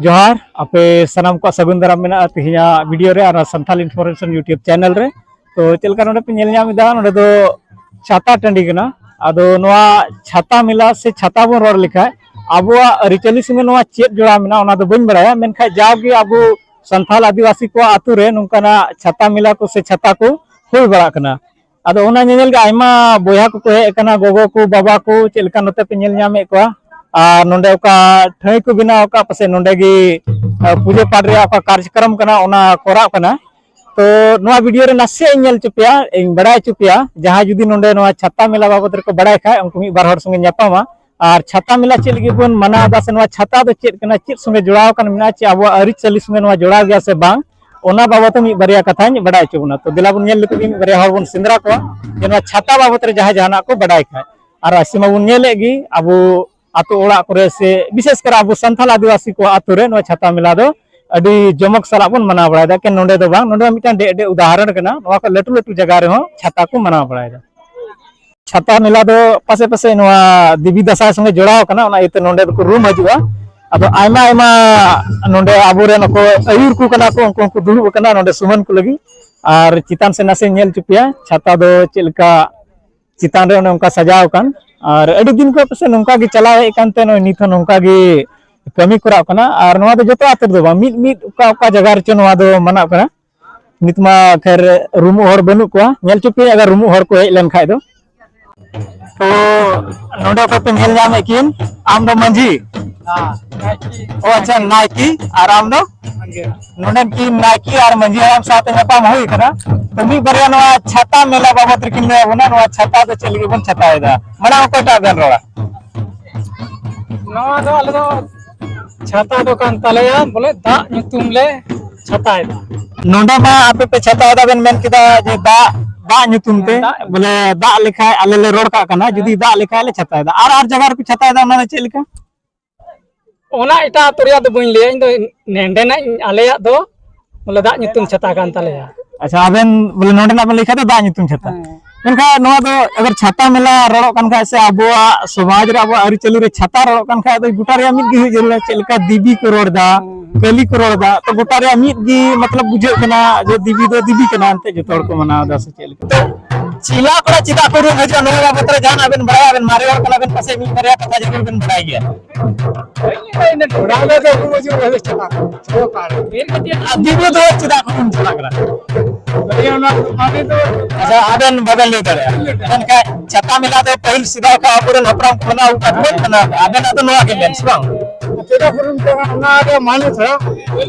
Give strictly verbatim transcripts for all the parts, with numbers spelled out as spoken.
ᱡᱚᱦᱟᱨ, ᱟᱯᱮ ᱥᱟᱱᱟᱢ ᱠᱚᱣᱟᱜ ᱥᱟᱹᱜᱩᱱ ᱫᱟᱨᱟᱢ ᱢᱮᱱᱟᱜᱼᱟ ᱛᱮᱦᱮᱧᱟᱜ ᱵᱷᱤᱰᱤᱭᱳ ᱨᱮ ᱟᱨ ᱥᱟᱱᱛᱷᱟᱞ ᱤᱱᱯᱷᱚᱨᱢᱮᱥᱚᱱ ᱭᱩᱴᱩᱵᱽ ᱪᱮᱱᱮᱞ ᱨᱮ᱾ ᱛᱚ ᱪᱮᱫ ᱞᱮᱠᱟ ᱱᱚᱰᱮ ᱯᱮ ᱧᱮᱞ ᱧᱟᱢ ᱮᱫᱟ, ᱱᱚᱰᱮ ᱫᱚ ᱪᱷᱟᱛᱟ ᱴᱟᱺᱰᱤ ᱠᱟᱱᱟ᱾ ᱟᱫᱚ ᱱᱚᱣᱟ ᱪᱷᱟᱛᱟ ᱢᱮᱞᱟ ᱥᱮ ᱪᱷᱟᱛᱟ ᱵᱚᱱ ᱨᱚᱲ ᱞᱮᱠᱷᱟᱡ ᱟᱵᱚᱣᱟᱜ ᱟᱹᱨᱤᱪᱟᱹᱞᱤ ᱥᱚᱸᱜᱮ ᱱᱚᱣᱟ ᱪᱮᱫ ᱡᱚᱲᱟᱣ ᱢᱮᱱᱟᱜᱼᱟ ᱚᱱᱟ ᱫᱚ ᱵᱟᱹᱧ ᱵᱟᱲᱟᱭᱟ, ᱢᱮᱱᱠᱷᱟᱱ ᱡᱟᱣᱜᱮ ᱟᱵᱚ ᱥᱟᱱᱛᱷᱟᱞ ᱟᱹᱫᱤᱵᱟᱹᱥᱤ ᱠᱚᱣᱟᱜ ᱟᱛᱳ ᱨᱮ ᱱᱚᱝᱠᱟᱱᱟᱜ ᱪᱷᱟᱛᱟ ᱢᱮᱞᱟ ᱠᱚ ᱥᱮ ᱪᱷᱟᱛᱟ ᱠᱚ ᱦᱩᱭ ᱵᱟᱲᱟᱜ ᱠᱟᱱᱟ᱾ ᱟᱫᱚ ᱚᱱᱟ ᱧᱮᱧᱮᱞ ᱜᱮ ᱟᱭᱢᱟ ᱵᱚᱭᱦᱟ ᱠᱚᱠᱚ ᱦᱮᱡ ᱟᱠᱟᱱᱟ, ᱜᱚᱜᱚ ᱠᱚ, ᱵᱟᱵᱟ ᱠᱚ, ᱪᱮᱫ ᱞᱮᱠᱟ ᱱᱚᱛᱮ ᱯᱮ ᱧᱮᱞ ᱧᱟᱢᱮᱫ ᱠᱚᱣᱟ᱾ ᱟᱨ ᱱᱚᱰᱮ ᱚᱠᱟ ᱴᱷᱟᱹᱭ ᱠᱚ ᱵᱮᱱᱟᱣ ᱟᱠᱟᱫ, ᱯᱟᱥᱮᱡ ᱱᱚᱰᱮ ᱜᱮ, ᱟ, ᱯᱩᱡᱟᱹ ᱯᱟᱴ ᱨᱮᱭᱟᱜ ᱚᱠᱟ ᱠᱟᱨᱡᱚᱠᱨᱚᱢ ᱠᱟᱱᱟ, ᱚᱱᱟ ᱠᱚᱨᱟᱣ ᱠᱟᱱᱟ᱾ ᱛᱚ ᱱᱚᱣᱟ ᱵᱷᱤᱰᱤᱭᱳ ᱨᱮ ᱱᱟᱥᱮᱭᱟᱜ ᱤᱧ ᱧᱮᱞ ᱦᱚᱪᱚ ᱯᱮᱭᱟ, ᱤᱧ ᱵᱟᱲᱟᱭ ᱦᱚᱪᱚ ᱯᱮᱭᱟ, ᱡᱟᱦᱟᱸᱭ ᱡᱩᱫᱤ ᱱᱚᱰᱮ ᱱᱚᱣᱟ ᱪᱷᱟᱛᱟ ᱢᱮᱞᱟ ᱵᱟᱵᱚᱫ ᱨᱮᱠᱚ ᱵᱟᱲᱟᱭ ᱠᱷᱟᱡ, ᱩᱱᱠᱩ ᱢᱤᱫ ᱵᱟᱨ ᱦᱚᱲ ᱥᱚᱸᱜᱮ ᱧᱟᱯᱟᱢᱟ᱾ ᱟᱨ ᱪᱷᱟᱛᱟ ᱢᱮᱞᱟ ᱪᱮᱫ ᱞᱟᱹᱜᱤᱫ ᱵᱚᱱ ᱢᱟᱱᱟᱣ ᱮᱫᱟ, ᱥᱮ ᱱᱚᱣᱟ ᱪᱷᱟᱛᱟ ᱫᱚ ᱪᱮᱫ ᱠᱟᱱᱟ, ᱪᱮᱫ ᱥᱚᱸᱜᱮ ᱡᱚᱲᱟᱣ ᱟᱠᱟᱱ ᱢᱮᱱᱟᱜᱼᱟ, ᱪᱮ ᱟᱵᱚᱣᱟᱜ ᱟᱹᱨᱤᱪᱟᱹᱞᱤ ᱥᱚᱸᱜᱮ ᱱᱚᱣᱟ ᱡᱚᱲᱟᱣ ᱜᱮᱭᱟ ᱥᱮ ᱵᱟᱝ, ᱚᱱᱟ ᱵᱟᱵᱚᱫ ᱛᱮ ᱢᱤᱫ ᱵᱟᱨᱭᱟ ᱠᱟᱛᱷᱟᱧ ᱵᱟᱲᱟᱭ ᱦᱚᱪᱚ ᱵᱚᱱᱟ᱾ ᱛᱚ ᱫᱮᱞᱟ ᱵᱚᱱ ᱧᱮᱞ ᱞᱮᱠᱚ ᱜᱮ, ᱢᱤᱫ ᱵᱟᱨᱭᱟ ᱦᱚᱲ ᱵᱚᱱ ᱥᱮᱸᱫᱽᱨᱟ ᱠᱚᱣᱟ, ᱡᱮ ᱱᱚᱣᱟ ᱪᱷᱟᱛᱟ ᱵᱟᱵᱚᱫ ᱨᱮ ᱡᱟᱦᱟᱸᱭ ᱡᱟᱦᱟᱱᱟᱜ ᱠᱚ ᱵᱟᱰᱟᱭ ᱠᱷᱟᱡ᱾ ᱟᱨ ᱟᱥᱤ ᱢᱟᱵᱚᱱ ᱧᱮᱞᱮᱫ ᱜᱮ, ᱟᱵᱚ ᱟᱛᱳ ᱚᱲᱟᱜ ᱠᱚᱨᱮ ᱥᱮ ᱵᱤᱥᱮᱥ ᱠᱚᱨᱮ ᱟᱵᱚ ᱥᱟᱱᱛᱟᱲ ᱟᱹᱫᱤᱵᱟᱹᱥᱤ ᱠᱚᱣᱟᱜ ᱟᱛᱳ ᱨᱮ ᱱᱚᱣᱟ ᱪᱷᱟᱛᱟ ᱢᱮᱞᱟ ᱫᱚ ᱟᱹᱰᱤ ᱡᱚᱢᱚᱠ ᱥᱟᱞᱟᱜ ᱵᱚᱱ ᱢᱟᱱᱟᱣ ᱵᱟᱲᱟᱭᱮᱫᱟ᱾ ᱮᱠᱮᱱ ᱱᱚᱰᱮ ᱫᱚ ᱵᱟᱝ, ᱱᱚᱰᱮ ᱢᱤᱫᱴᱟᱝ ᱰᱮ-, ᱰᱮ ᱩᱫᱟᱦᱚᱨᱚᱱ ᱠᱟᱱᱟ, ᱱᱚᱣᱟ ᱠᱷᱚᱱ ᱞᱟᱹᱴᱩ ᱞᱟᱹᱴᱩ ᱡᱟᱭᱜᱟ ᱨᱮᱦᱚᱸ ᱪᱷᱟᱛᱟ ᱠᱚ ᱢᱟᱱᱟᱣ ᱵᱟᱲᱟᱭᱮᱫᱟ᱾ ᱪᱷᱟᱛᱟ ᱢᱮᱞᱟ ᱫᱚ ᱯᱟᱥᱮ ᱯᱟᱥᱮ ᱱᱚᱣᱟ ᱫᱮᱵᱤ ᱫᱟᱸᱥᱟᱭ ᱥᱚᱸᱜᱮ ᱡᱚᱲᱟᱣ ᱠᱟᱱᱟ, ᱚᱱᱟ ᱤᱭᱟᱹᱛᱮ ᱱᱚᱰᱮ ᱫᱚᱠᱚ ᱨᱩᱢ ᱦᱤᱡᱩᱜᱼᱟ᱾ ᱟᱫᱚ ᱟᱭᱢᱟ ᱟᱭᱢᱟ ᱱᱚᱰᱮ ᱟᱵᱚᱨᱮᱱ ᱚᱠᱚᱭ ᱟᱹᱭᱩᱨ ᱠᱚ ᱠᱟᱱᱟ ᱠᱚ, ᱩᱱᱠᱩ ᱦᱚᱸᱠᱚ ᱫᱩᱲᱩᱵ ᱟᱠᱟᱱᱟ ᱱᱚᱰᱮ ᱥᱩᱢᱟᱹᱱ ᱠᱚ ᱞᱟᱹᱜᱤᱫ᱾ ᱟᱨ ᱪᱮᱛᱟᱱ ᱥᱮᱫ ᱱᱟᱥᱮ ᱧᱮᱞ ᱦᱚᱪᱚ ᱯᱮᱭᱟ, ᱪᱷᱟᱛᱟ ᱫᱚ ᱪᱮᱫ ᱞᱮᱠᱟ ᱪᱮᱛᱟᱱ ᱨᱮ ᱚᱱᱮ ᱚᱱᱠᱟ ᱥᱟᱡᱟᱣ ᱟᱠᱟᱱ᱾ ᱟᱨ ᱟᱹᱰᱤ ᱫᱤᱱ ᱠᱷᱚᱱ ᱯᱟᱥᱮ ᱱᱚᱝᱠᱟ ᱜᱮ ᱪᱟᱞᱟᱣ ᱦᱮᱡ ᱟᱠᱟᱱ ᱛᱮ ᱱᱚᱜᱼᱚᱭ ᱱᱤᱛ ᱦᱚᱸ ᱱᱚᱝᱠᱟ ᱜᱮ ᱠᱟᱹᱢᱤ ᱠᱚᱨᱟᱣ ᱠᱟᱱᱟ᱾ ᱟᱨ ᱱᱚᱣᱟ ᱫᱚ ᱡᱚᱛᱚ ᱟᱛᱳ ᱨᱮᱫᱚ ᱵᱟᱝ, ᱢᱤᱫ ᱢᱤᱫ ᱚᱠᱟ ᱚᱠᱟ ᱡᱟᱭᱜᱟ ᱨᱮᱪᱚ ᱱᱚᱣᱟ ᱫᱚ ᱢᱟᱱᱟᱜ ᱠᱟᱱᱟ᱾ ᱱᱤᱛ ᱢᱟ ᱠᱷᱮᱨ ᱨᱩᱢᱩᱜ ᱦᱚᱲ ᱵᱟᱹᱱᱩᱜ ᱠᱚᱣᱟ, ᱧᱮᱞ ᱦᱚᱪᱚ ᱯᱮᱭᱟ ᱟᱜᱟᱨ ᱨᱩᱢᱩᱜ ᱦᱚᱲ ᱠᱚ ᱦᱮᱡ ᱞᱮᱱ ᱠᱷᱟᱡ ᱫᱚ᱾ ᱛᱚ ᱱᱚᱰᱮ ᱚᱠᱚᱭ ᱯᱮ ᱧᱮᱞ ᱧᱟᱢᱮᱫ ᱠᱤᱱ, ᱟᱢ ᱫᱚ ᱢᱟᱹᱡᱷᱤ? ᱚ ᱟᱪᱪᱷᱟ, ᱱᱟᱭᱠᱮ᱾ ᱟᱨ ᱟᱢ ᱫᱚ? ᱱᱚᱰᱮᱱ ᱠᱤᱱ ᱱᱟᱭᱠᱮ ᱟᱨ ᱢᱟᱹᱡᱷᱤ ᱦᱟᱲᱟᱢ ᱥᱟᱶᱛᱮ ᱧᱟᱯᱟᱢ ᱦᱩᱭ ᱠᱟᱱᱟ᱾ ᱛᱚ ᱢᱤᱫ ᱵᱟᱨᱭᱟ ᱱᱚᱣᱟ ᱪᱷᱟᱛᱟ ᱢᱮᱞᱟ ᱵᱟᱵᱚᱫ ᱨᱮᱠᱤᱱ ᱞᱟᱹᱭ ᱟᱵᱚᱱᱟ, ᱱᱚᱣᱟ ᱪᱷᱟᱛᱟ ᱫᱚ ᱪᱮᱫ ᱞᱟᱹᱜᱤᱫ ᱵᱚᱱ ᱪᱷᱟᱛᱟᱭᱮᱫᱟ? ᱢᱟᱲᱟᱝ ᱚᱠᱚᱭᱴᱟᱜ ᱵᱮᱱ ᱨᱚᱲᱟ? ᱱᱚᱣᱟ ᱫᱚ ᱟᱞᱮ ᱫᱚ ᱪᱷᱟᱛᱟ ᱫᱚ ᱠᱟᱱ ᱛᱟᱞᱮᱭᱟ, ᱵᱚᱞᱮ ᱫᱟᱜ ᱧᱩᱛᱩᱢ ᱞᱮ ᱪᱷᱟᱛᱟᱭᱮᱫᱟ᱾ ᱱᱚᱰᱮ ᱢᱟ ᱟᱯᱮ ᱯᱮ ᱪᱷᱟᱛᱟᱭᱮᱫᱟ, ᱵᱮᱱ ᱢᱮᱱ ᱠᱮᱫᱟ ᱡᱮ ᱫᱟᱜ, ᱫᱟᱜ ᱧᱩᱛᱩᱢ ᱛᱮ, ᱫᱟᱜ᱾ ᱵᱚᱞᱮ ᱫᱟᱜ ᱞᱮᱠᱷᱟᱡ ᱟᱞᱮ ᱞᱮ ᱨᱚᱲ ᱠᱟᱜ ᱠᱟᱱᱟ, ᱡᱩᱫᱤ ᱫᱟᱜ ᱞᱮᱠᱷᱟᱡ ᱞᱮ ᱪᱷᱟᱛᱟᱭᱮᱫᱟ᱾ ᱟᱨ ᱟᱨ ᱡᱟᱭᱜᱟ ᱨᱮᱠᱚ ᱪᱷᱟᱛᱟᱭᱮᱫᱟ, ᱚᱱᱟ ᱫᱚ ᱪᱮᱫ ᱞᱮᱠᱟ? ᱚᱱᱟ ᱮᱴᱟᱜ ᱟᱹᱛᱩ ᱨᱮᱭᱟᱜ ᱫᱚ ᱵᱟᱹᱧ ᱞᱟᱹᱭᱟ, ᱤᱧ ᱫᱚ ᱱᱮᱰᱮᱱᱟᱜ ᱤᱧ, ᱟᱞᱮᱭᱟᱜ ᱫᱚ ᱵᱚᱞᱮ ᱫᱟᱜ ᱧᱩᱛᱩᱢ ᱪᱷᱟᱛᱟ ᱠᱟᱱ ᱛᱟᱞᱮᱭᱟ᱾ ᱟᱪᱪᱷᱟ, ᱟᱵᱮᱱ ᱵᱚᱞᱮ ᱱᱚᱰᱮᱱᱟᱜ ᱵᱮᱱ ᱞᱟᱹᱭ ᱠᱷᱟᱡ ᱫᱚ ᱫᱟᱜ ᱧᱩᱛᱩᱢ ᱪᱷᱟᱛᱟ᱾ ᱦᱮᱸ᱾ ᱢᱮᱱᱠᱷᱟᱱ ᱱᱚᱣᱟ ᱫᱚ ᱟᱜᱟᱨ ᱪᱷᱟᱛᱟ ᱢᱮᱞᱟ ᱨᱚᱲᱚᱜ ᱠᱟᱱ ᱠᱷᱟᱡ ᱥᱮ ᱟᱵᱚᱣᱟᱜ ᱥᱚᱢᱟᱡᱽ ᱨᱮ ᱟᱵᱚᱣᱟᱜ ᱟᱹᱨᱤᱪᱟᱹᱞᱤ ᱨᱮ ᱪᱷᱟᱛᱟ ᱨᱚᱲᱚᱜ ᱠᱟᱱ ᱠᱷᱟᱡ ᱫᱚ ᱜᱚᱴᱟ ᱨᱮᱭᱟᱜ ᱢᱤᱫ ᱜᱮ ᱦᱩᱭᱩᱜ ᱡᱟᱹᱨᱩᱲᱟ᱾ ᱪᱮᱫ ᱞᱮᱠᱟ ᱫᱮᱵᱤ ᱠᱚ ᱨᱚᱲ ᱮᱫᱟ, ᱠᱟᱹᱞᱤ ᱠᱚ ᱨᱚᱲ ᱮᱫᱟ, ᱛᱚ ᱜᱚᱴᱟ ᱨᱮᱭᱟᱜ ᱢᱤᱫ ᱜᱮ ᱢᱚᱛᱞᱚᱵ ᱵᱩᱡᱷᱟᱹᱜ ᱠᱟᱱᱟ ᱡᱮ ᱫᱮᱵᱤ ᱫᱚ ᱫᱮᱵᱤ ᱠᱟᱱᱟ, ᱮᱱᱛᱮ ᱡᱚᱛᱚ ᱦᱚᱲ ᱠᱚ ᱢᱟᱱᱟᱣ ᱮᱫᱟ ᱥᱮ ᱪᱮᱫ ᱞᱮᱠᱟ? ᱛᱚ ᱪᱮᱞᱟ ᱠᱚᱲᱟ ᱪᱮᱫᱟᱜ ᱠᱚ ᱨᱩᱢ ᱦᱤᱡᱩᱜᱼᱟ, ᱱᱚᱣᱟ ᱵᱟᱵᱚᱫ ᱨᱮ ᱡᱟᱦᱟᱱᱟᱜ ᱵᱮᱱ ᱵᱟᱲᱟᱭᱟ? ᱟᱵᱮᱱ ᱢᱟᱨᱮ ᱦᱚᱲ ᱠᱟᱱᱟ ᱵᱮᱱ, ᱯᱟᱥᱮᱡ ᱢᱤᱫ ᱵᱟᱨᱭᱟ ᱠᱟᱛᱷᱟ ᱡᱟᱹᱨᱩᱲ ᱵᱮᱱ ᱵᱟᱲᱟᱭ ᱜᱮᱭᱟ᱾ ᱚᱲᱟᱜ ᱨᱮ ᱫᱚ ᱨᱩᱢ ᱦᱤᱡᱩᱜ ᱨᱮ ᱪᱟᱞᱟᱜ ᱠᱟᱱᱟ᱾ ᱟᱨ ᱫᱮᱵᱤ ᱫᱚ ᱪᱮᱫᱟᱜ ᱠᱚ ᱨᱩᱢ ᱪᱟᱞᱟᱜ ᱠᱟᱱᱟ? ᱟᱪᱪᱷᱟ, ᱟᱵᱮᱱ ᱵᱟᱵᱮᱱ ᱞᱟᱹᱭ ᱫᱟᱲᱮᱭᱟᱜᱼᱟ᱾ ᱢᱮᱱᱠᱷᱟᱱ ᱪᱷᱟᱛᱟ ᱢᱮᱞᱟ ᱫᱚ ᱯᱟᱹᱦᱤᱞ ᱥᱮᱫᱟᱭ ᱠᱷᱚᱱ ᱟᱵᱚᱨᱮᱱ ᱦᱟᱯᱲᱟᱢ ᱠᱚ ᱢᱟᱱᱟᱣ ᱟᱹᱜᱩ ᱠᱟᱫ ᱵᱚᱱ ᱠᱟᱱᱟ᱾ ᱟᱵᱮᱱᱟᱜ ᱫᱚ ᱱᱚᱣᱟ ᱜᱮ ᱢᱮᱱ ᱥᱮ ᱵᱟᱝ? ᱪᱮᱫᱟᱜ ᱠᱚ ᱨᱩᱢ ᱪᱟᱞᱟᱜ ᱠᱟᱱᱟ? ᱚᱱᱟ ᱨᱮᱭᱟᱜ ᱢᱟᱱᱮ ᱛᱷᱚᱲᱟ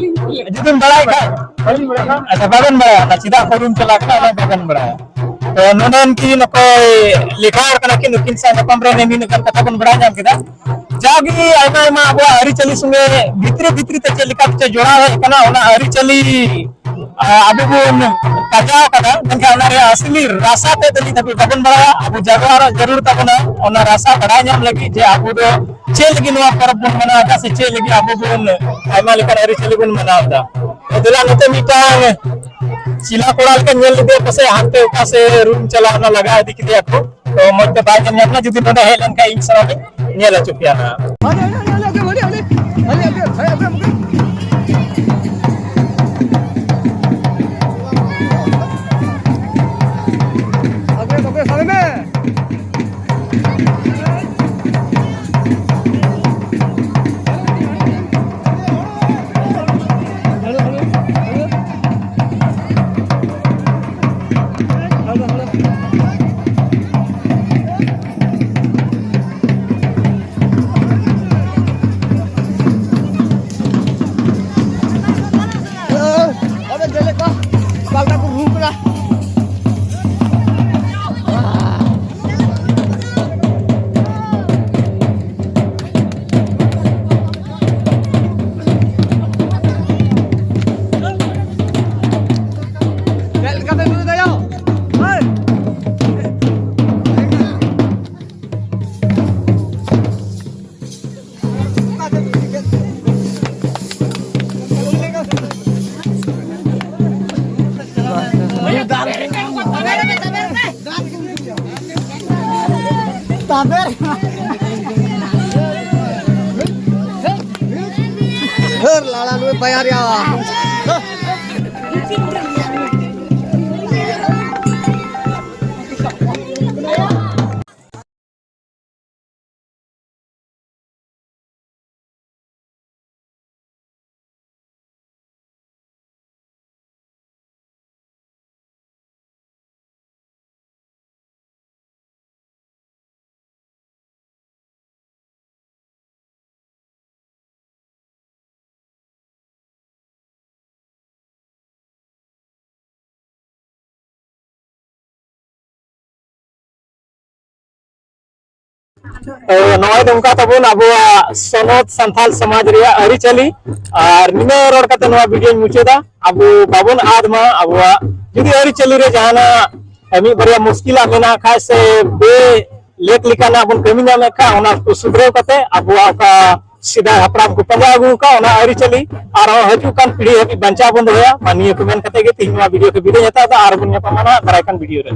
ᱡᱩᱫᱤᱢ ᱵᱟᱲᱟᱭ ᱠᱷᱟᱡ᱾ ᱵᱟᱹᱞᱤᱧ ᱵᱟᱲᱟᱭᱟ᱾ ᱟᱪᱪᱷᱟ, ᱵᱟᱵᱮᱱ ᱵᱟᱲᱟᱭᱟ, ᱚᱱᱟ ᱪᱮᱫᱟᱜ ᱠᱚ ᱨᱩᱢ ᱪᱟᱞᱟᱜ ᱠᱟᱱᱟ, ᱚᱱᱟ ᱵᱟᱵᱮᱱ ᱵᱟᱲᱟᱭᱟ᱾ ᱛᱚ ᱱᱚᱰᱮᱱ ᱠᱤ ᱱᱚᱠᱚᱭ ᱞᱮᱠᱷᱟ ᱦᱚᱲ ᱠᱟᱱᱟ ᱠᱤᱱ, ᱱᱩᱠᱤᱱ ᱥᱟᱶ ᱧᱟᱯᱟᱢ ᱨᱮ ᱢᱤᱢᱤᱫ ᱜᱟᱱ ᱠᱟᱛᱷᱟ ᱵᱚᱱ ᱵᱟᱲᱟᱭ ᱧᱟᱢ ᱠᱮᱫᱟ᱾ ᱡᱟᱜᱮ ᱟᱭᱢᱟ ᱟᱭᱢᱟ ᱟᱵᱚᱣᱟᱜ ᱟᱹᱨᱤᱪᱟᱹᱞᱤ ᱥᱚᱸᱜᱮ ᱵᱷᱤᱛᱨᱤ ᱵᱷᱤᱛᱨᱤ ᱛᱮ ᱪᱮᱫ ᱞᱮᱠᱟ ᱛᱮ ᱡᱚᱲᱟᱣ ᱦᱮᱡ ᱟᱠᱟᱱᱟ, ᱚᱱᱟ ᱟᱹᱨᱤᱪᱟᱹᱞᱤ, ᱟ, ᱟᱵᱚ ᱵᱚᱱ ᱯᱟᱸᱡᱟᱣ ᱠᱟᱫᱟ, ᱢᱮᱱᱠᱷᱟᱱ ᱚᱱᱟ ᱨᱮᱭᱟᱜ ᱟᱥᱞᱤ ᱨᱟᱥᱟ ᱛᱮᱫ ᱫᱚ ᱱᱤᱛ ᱦᱟᱹᱵᱤᱡ ᱵᱟᱵᱚᱱ ᱵᱟᱲᱟᱭᱟ᱾ ᱟᱵᱚ ᱡᱟᱜᱽᱣᱟᱨᱚᱜ ᱡᱟᱹᱨᱩᱲ ᱛᱟᱵᱚᱱᱟ ᱚᱱᱟ ᱨᱟᱥᱟ ᱵᱟᱲᱟᱭ ᱧᱟᱢ ᱞᱟᱹᱜᱤᱫ, ᱡᱮ ᱟᱵᱚ ᱫᱚ ᱪᱮᱫ ᱞᱟᱹᱜᱤᱫ ᱱᱚᱣᱟ ᱯᱚᱨᱚᱵᱽ ᱵᱚᱱ ᱢᱟᱱᱟᱣ ᱮᱫᱟ ᱥᱮ ᱪᱮᱫ ᱞᱟᱹᱜᱤᱫ ᱟᱵᱚ ᱵᱚᱱ ᱟᱭᱢᱟ ᱞᱮᱠᱟᱱ ᱟᱹᱨᱤᱪᱟᱹᱞᱤ ᱵᱚᱱ ᱢᱟᱱᱟᱣ ᱮᱫᱟ᱾ ᱛᱚ ᱫᱮᱞᱟ ᱱᱚᱛᱮ ᱢᱤᱫᱴᱟᱝ ᱪᱤᱞᱟ ᱠᱚᱲᱟ ᱞᱮᱠᱟ ᱧᱮᱞ ᱞᱮᱫᱮᱭᱟ, ᱯᱟᱥᱮᱡ ᱦᱟᱱᱛᱮ ᱚᱠᱟ ᱥᱮᱫ ᱨᱩᱢ ᱪᱟᱞᱟᱣ ᱚᱱᱟ ᱞᱟᱜᱟ ᱤᱫᱤ ᱠᱮᱫᱮᱭᱟ ᱠᱚ᱾ ᱛᱚ ᱢᱚᱡᱽ ᱛᱮ ᱵᱟᱭ ᱧᱮᱞ ᱧᱟᱢ ᱞᱮᱱᱟ᱾ ᱡᱩᱫᱤ ᱱᱚᱰᱮ ᱦᱮᱡ ᱞᱮᱱᱠᱷᱟᱱ ᱤᱧ ᱥᱟᱞᱟᱜ ᱤᱧ ᱧᱮᱞ ᱦᱚᱪᱚ ᱯᱮᱭᱟ ᱱᱟᱦᱟᱜ᱾ ᱦᱟᱹᱨ ᱞᱟᱲᱟ ᱱᱩᱭ ᱵᱟᱭᱟᱨ ᱭᱟ᱾ ᱛᱚ ᱱᱚᱜᱼᱚᱭ ᱱᱚᱝᱠᱟ ᱛᱟᱵᱚᱱ ᱟᱵᱚᱣᱟᱜ ᱥᱚᱱᱚᱛ ᱥᱟᱱᱛᱟᱞ ᱥᱚᱢᱟᱡᱽ ᱨᱮᱭᱟᱜ ᱟᱹᱨᱤᱪᱟᱹᱞᱤ᱾ ᱟᱨ ᱱᱤᱱᱟᱹᱜ ᱨᱚᱲ ᱠᱟᱛᱮ ᱱᱚᱣᱟ ᱵᱷᱤᱰᱤᱭᱳᱧ ᱢᱩᱪᱟᱹᱫᱟ᱾ ᱟᱵᱚ ᱵᱟᱵᱚᱱ ᱟᱫ ᱢᱟ ᱟᱵᱚᱣᱟᱜ ᱡᱩᱫᱤ ᱟᱹᱨᱤᱪᱟᱹᱞᱤ ᱨᱮ ᱡᱟᱦᱟᱱᱟᱜ ᱢᱤᱫ ᱵᱟᱨᱭᱟ ᱢᱩᱥᱠᱤᱞᱟᱜ ᱢᱮᱱᱟᱜ ᱠᱷᱟᱡ ᱥᱮ ᱵᱮ ᱞᱮᱠ ᱞᱮᱠᱟᱱᱟᱜ ᱵᱚᱱ ᱠᱟᱹᱢᱤ ᱧᱟᱢᱮᱫ ᱠᱷᱟᱱ, ᱚᱱᱟ ᱠᱚ ᱥᱩᱫᱷᱨᱟᱹᱣ ᱠᱟᱛᱮ ᱟᱵᱚᱣᱟᱜ ᱚᱠᱟ ᱥᱮᱫᱟᱭ ᱦᱟᱯᱲᱟᱢ ᱠᱚ ᱯᱟᱸᱡᱟ ᱟᱹᱜᱩ ᱟᱠᱟᱫ, ᱚᱱᱟ ᱟᱹᱨᱤᱪᱟᱹᱞᱤ ᱟᱨᱦᱚᱸ ᱦᱤᱡᱩᱜ ᱠᱟᱱ ᱯᱤᱲᱦᱤ ᱦᱟᱹᱵᱤᱡ ᱵᱟᱧᱪᱟᱣ ᱵᱚᱱ ᱫᱚᱦᱚᱭᱟ᱾ ᱢᱟ ᱱᱤᱭᱟᱹ ᱠᱚ ᱢᱮᱱ ᱠᱟᱛᱮ ᱜᱮ ᱛᱮᱦᱮᱧ ᱱᱚᱣᱟ ᱵᱷᱤᱰᱤᱭᱳ ᱠᱚ ᱵᱤᱫᱟᱹᱭ ᱦᱟᱛᱟᱣ ᱮᱫᱟ᱾ ᱟᱨ ᱵᱚᱱ ᱧᱟᱯᱟᱢᱟ ᱱᱟᱦᱟᱜ ᱫᱟᱨᱟᱭ ᱠᱟᱱ ᱵᱷᱤᱰᱤᱭᱳ ᱨᱮ᱾